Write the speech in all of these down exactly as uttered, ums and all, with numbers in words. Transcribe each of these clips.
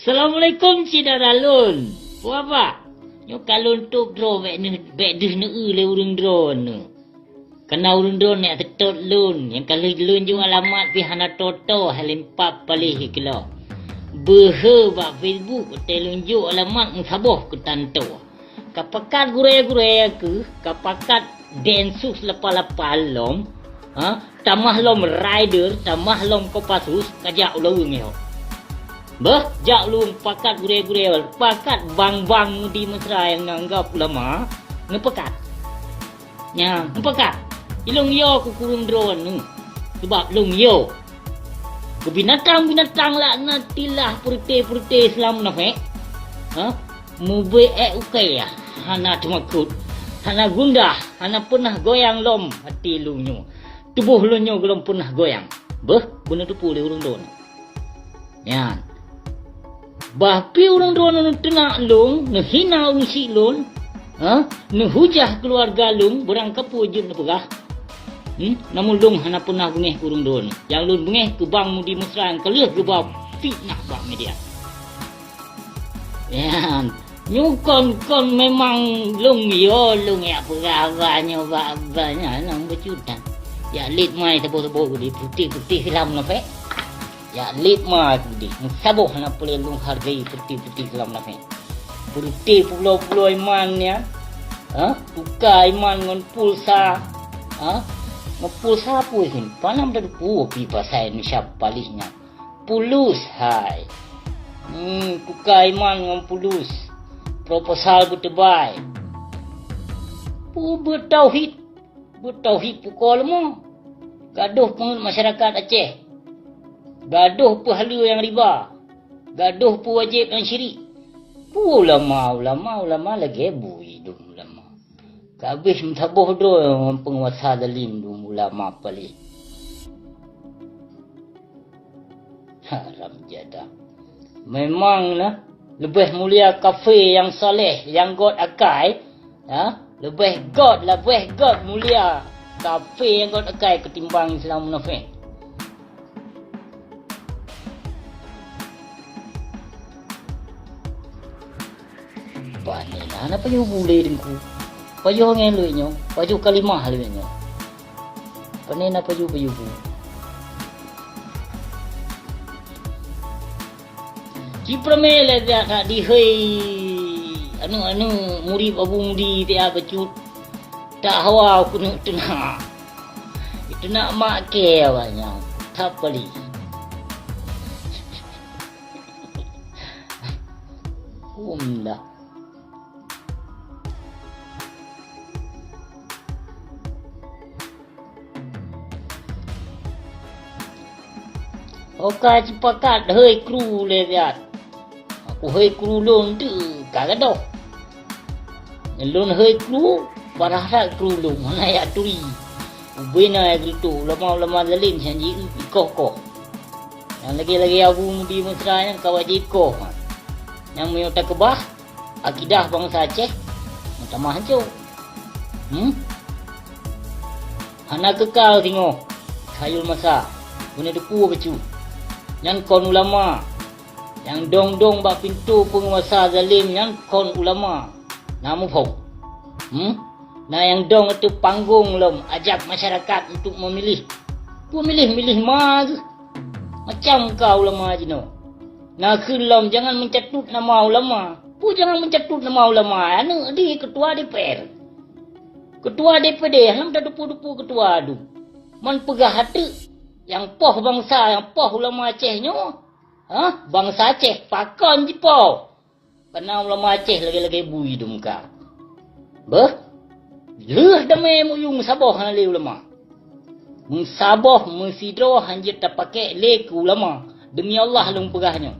Assalamualaikum syedara lôn. Peue haba? Nyoe ka lôn tôb droe bèk neuh-, bèk deuh neueu lé ureueng droeneuh. Kareuna ureueng droeneuh nyang teutot lôn, nyang ka lheueh lôn jok alamat pih hana tô-tô, hai lôn pap paléh keulok. Beuhe bak Facebook, watèe lôn jok alamat meusaboh keu tantoe. Ka pakat gurèe-gurèe keuh, ka pakat Densus lapan lapan lom, ha? Tamah lom Raider, tamah lom Kopassus, ka jak u Laweueng nyoe. Beuh, jak u Laweueng pakat gurèe-gurèe, pakat bang-bang Mudi Mesra nyang neuanggap ulama, neupakat. Nyan, neupakat. Ilôn yo keu ureueng droeneuh, sabab lôn yo. Keu binatang-binatang laknatillah, peureuté-peureuté Islam munafék, ha? Mubeuet ék ukèe, hana teumakot, hana gundah, hana peunah goyang lom até lôn nyoe. Tuboh lôn nyoe gohlom peunah goyang. Beuh, beuneuteupeu lé ureueng droeneuh. Nyan. Bah pih ureueng droeneuh neuteunak lôn, neuhina ureueng syik lôn, ha? Neuhujah keuluwarga lôn, beurangkapeue jeuet neupeugah. Hmm? Namun lôn hana peunah beungéh keu ureueng droeneuh. Nyang lôn beungéh keu bang Mudi Mesra nyang ka lheueh geuba fitnah bak media. Nyan. Nyoe kon, kon memang lôn yo, lôn jak peugah haba nyoe bak, bak nyan, lôn beucut that. Jak lét mai saboh-saboh Mudi, peureuté-peureuté Islam munafék. Jak lét ma keudéh, meusaboh hana peureulèe lôn hargai peureuté-peureuté Islam munafék. Peureuté pulo-pulo iman nyan, ha? Tuka iman ngon pulsa, ha? Ngon pulsa peue sih? Panam teupeue pih pasai Indonesia paléh nyan. Pulus, hai. Hmm, tuka iman ngon pulus. Proposal beuteubai. Peue beutauhid? Beutauhid pukoe leumô. Gadôh peungeut masyarakat Aceh. Gadôh peuhaleue nyang riba. Gadôh peuwajéb nyang syirik. Peue ulama, ulama, ulama lagèe bui dum ulama. Ka abéh meusaboh droe ngon peunguasa zalim dum ulama paléh. Haram jadah. Memang na, leubeh mulia kafé nyang saleh, nyang göt akai, ha? Leubeh göt, leubeh göt mulia kafé nyang göt akai ketimbang Islam munafék. Pane na, na pajoh bu lé Teungku. Pajoh angèn lé nyoe, pajoh kalimah lé nyoe. Pane na pajoh, pajoh bu. Ci peureumé lé jak that dihôi aneuk-aneuk murit Abu Mudi tiap bacut. Tak hawa keuneuk teunak. Teunak mak kèe awak nyan. That pali. Hum dah. Oka sipakat hôi kru lé siat. Aku hôi kru lôn teuk ka gadôh. Lôn hôi kru, parah that kru lôn, hana jak turi. Ubena jak geureutoh, ulama-ulama zalim nyan jiikoh-koh. Nyang lagèe-lagèe Abu Mudi Mesra nyan ka wajéb ikoh. Nyang meunyoe takeubah, akidah bansa Aceh meutamah hanco. Hmm? Hana keukal singoh, sayul masa, beuneuteupeu bacut. Nyan kon ulama. Nyang dong-dong bak pintoe peunguasa zalim nyan kon ulama. Na muphom? Hmm? Na nyang dong ateueh panggong lom ajak masyarakat untuk memilih. Peumiléh-miléh ma geuh. Macam ka ulama jinoe. Na kheun lom jangan mencatut nama ulama. Peue jangan mencatut nama ulama? Aneuk di ketua D P R. Ketua D P D, lom tateupeue-teupeue ketua dum. Man peugah ateueh nyang poh bansa, nyang poh ulama Aceh nyoe. Hah? Bansa Aceh pakon jipoh? Kana ulama Aceh lagèe-lagèe bui dum ka. Beuh, lheueh damé meuyueng saboh hana lé ulama. Meusaboh meusidroe hanjeuet tapakék lé keu ulama. Demi Allah lôn peugah nyoe.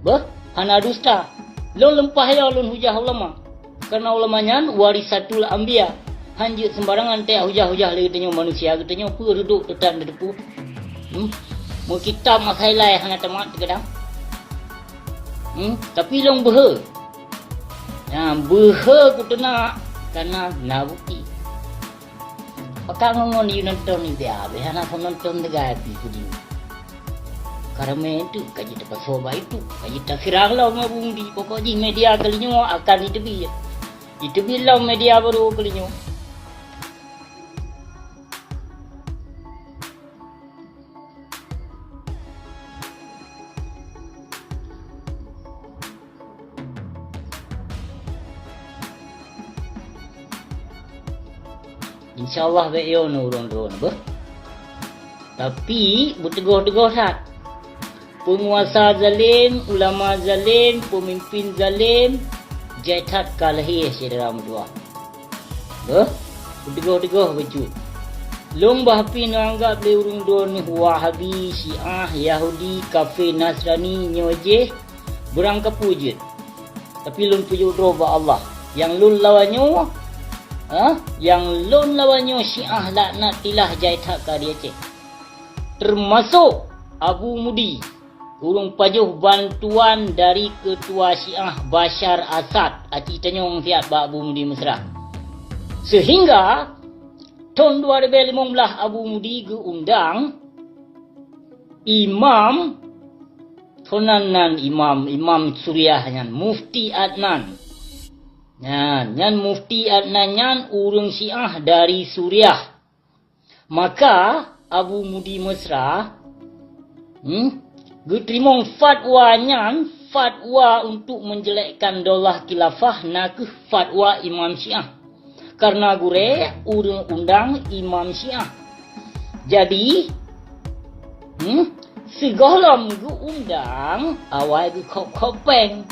Beuh, hana dusta. Lôn leumpah yo lôn hujah ulama. Karena ulama nyan warisatul anbiya. Hanjeuet seumbarangan tajak hujah-hujah lé geutanyoe manusia, geutanyoe peue reudok teutan tateupeue. Hmm? Meukitab masa ilai hana tamat teugadang. Hmm? Tapi lôn beuhe. Nyan beuhe kuteunak kana na bukti. Pakak ngon-ngon yue nonton ni biar, biar hana phon nonton teugai pih kudi. Ramé teuk ka jiteupasoe bak itu, ka jitaseurang lom Abu Mudi. Pokok jih media keulinyoe akan jiteubiet. Jiteubiet lom media barô keulinyoe. Insya Allah bék yo neu ureuëng droe neu beuh. Tapi beuteugoh-teugoh that. Peunguasa zalim, ulama zalim, peumimpin zalim, jai that ka lahé syedara meutuwah. Beuh, beuteugoh-teugoh bacut. Lôn bah pih neuanggab lé ureuëng droe neu Wahabi, Syiah, Yahudi, kafé, Nasrani nyoe jih beurangkapeue jeuet. Tapi lôn peujok droe bak Allah. Nyang lôn lawan nyoe, ha? Nyang lôn lawan nyoe Syiah laknatillah jai that ka di Aceh. Teumasok Abu Mudi, ureuëng pajoh bantuan dari keutua Syiah Bashar Assad, aci tanyong siat bak Abu Mudi Mesra. Seuhingga thon dua ribèe limong blaih Abu Mudi geuundang imam, sonan nan imam, Imam Suriah nyan, Mufti Adnan. Nyan, nyan Mufti Adnan nyan ureuëng Syiah dari Suriah. Maka Abu Mudi Mesra, hmm, geuteurimong fatwa nyan, fatwa untuk menjelekkan daulah khilafah, na kheueh fatwa Imam Syiah. Karena gurèe ureuëng undang Imam Syiah. Jadi, hmm, sigohlom geuundang awai geukhôb-khôb péng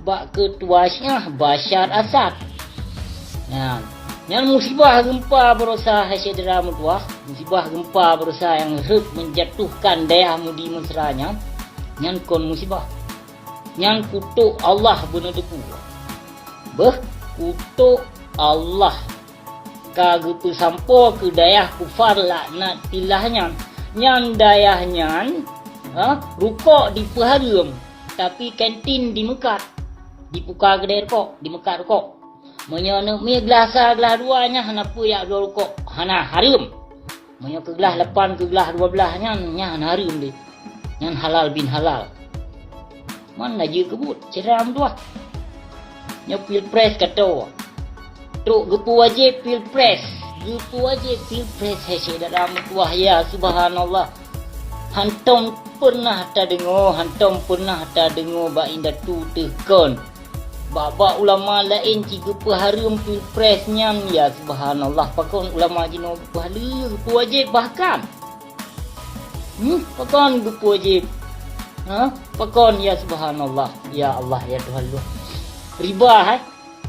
bak keutua Syiah Bashar Assad. Nyan, nyan musibah geumpa baroesa hai syedara meutuwah, musibah geumpa baroesa nyang rhot menjatuhkan dayah Mudi Mesra nyan, nyan kon musibah. Nyan kutok Allah beuneuteupeu. Beuh, kutok Allah ka geupeusampoe keu dayah kufar laknatillah nyan. Nyan dayah nyan, ha, rukok dipeuhareuem, tapi kantin dimeukat, dipuka keudè rukok, dimeukat rukok. Meunyoe neuk miet glah sa glah dua nyan hana peue jak bloe rukok, hana hareuem. Meunyoe keu glah lapan, keu glah dua blaih nyan, nyan hana hareuem deh. Nyan halal bin halal. Man laju keubuet, syedara meutuwah. Nyoe pilpres ka tô. Trok geupeuwajéb pilpres. Geupeuwajéb pilpres, hai syedara meutuwah, ya subhanallah. Hantom peunah tadeungoe, hantom peunah tadeungoe bak indatu teuh kon. Bak-bak ulama laén cit geupeuhareuem pilpres nyan, ya subhanallah, pakon ulama jinoe geupeuhaleue, geupeuwajéb bahkan. Hmm, pakon geupeuwajéb? Ha? Pakon, ya subhanallah, ya Allah, ya Tuhan lôn. Riba, hai?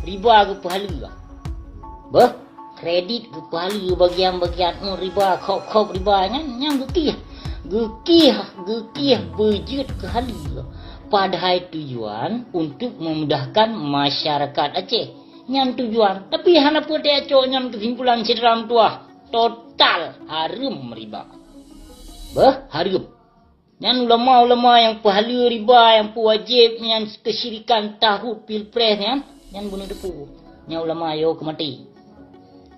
Riba geupeuhaleue. Beuh? Kredit geupeuhaleue bagian-bagian, oh, riba, khôb-khôb riba nyan, nyan geukieh. Geukieh, geukieh beujeuet keu haleue. Padahai tujuan untuk memudahkan masyarakat Aceh. Nyan tujuan. Tapi hana peue tacok nyan keusimpulan syedara meutuwah. Total hareuem riba. Beuh, hareuem. Nyan ulama-ulama nyang peuhaleue riba, nyang peuwajéb nyan keusyirikan tahut pilpres nyan, nyan bunoe teupeu. Nyan ulama yo keumaté.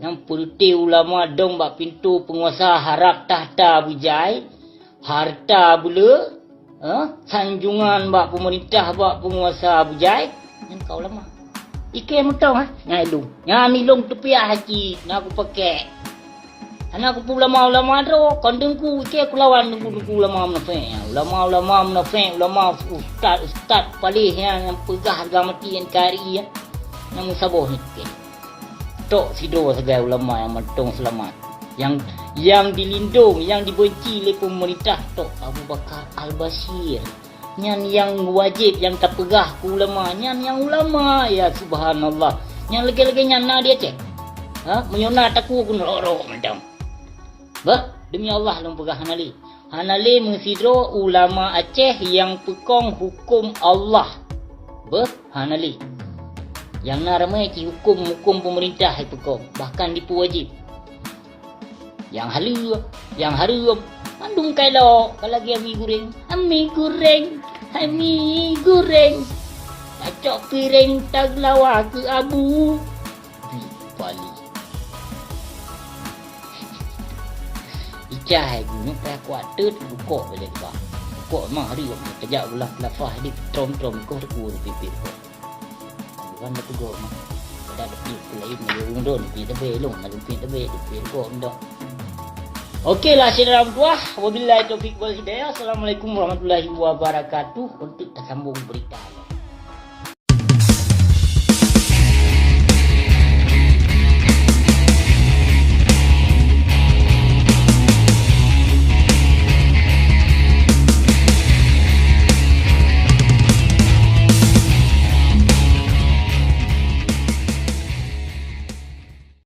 Nyang peureuté ulama dong bak pintoe peunguasa harab takhta beujai, hareuta beuleu, eh, sanjungan bak peumeurintah, bak peunguasa beujai, nyan ka ulama. Ikei meutong, eh, nyan ilong. Nyan ilong teupiah haji, na kupakai. Hana kupeue ulama-ulama droe, kon teungku, ikei kulawan teungku-teungku ulama munafék. Ulama-ulama munafék, ulama ustaz-ustaz paléh nyan nyang peugah hareuga mati N K R I nyan. Nyang meusaboh nyan ikei. Tok sidroe sagai ulama nyang mantong seulamat. Nyang, nyang dilindong, nyang dibeunci lé peumeurintah tok Abu Bakar Al-Bashir. Nyan nyang wajéb nyang tapeugah keu ulama, nyan nyang ulama, ya subhanallah. Nyang lagèe-lagèe nyan na di Aceh? Ha? Meunyoe na takue keuneuk rok-rok mantong. Beuh, demi Allah lôn peugah hana lé. Hana lé meusidroe ulama Aceh nyang peukong huköm Allah. Beuh, hana lé. Nyang na ramé cit huköm-huköm peumeurintah jipeukong, bahkan jipeuwajéb. Nyang haleue, nyang hareuem, mandum ka ilok, ka lagèe mi guréng. Ami guréng, ami guréng. Tacok piréng tageulawa keu abu. Bipali. Icah hai geuh nyoe payah kuat teut bukok bak lé bak. Pok mah hari kejak ulah kelafah di trom-trom koh teku di pipit kok. Bukan dah tegur mah. Pada ada pihak lain, dia urung don, pihak tebe, long, ada pihak tebe, pihak kok, ndak. Okey lah, syedara meutuah. Wabillahi taufiq wal hidayah. Assalamualaikum warahmatullahi wabarakatuh. Untuk tersambung berita.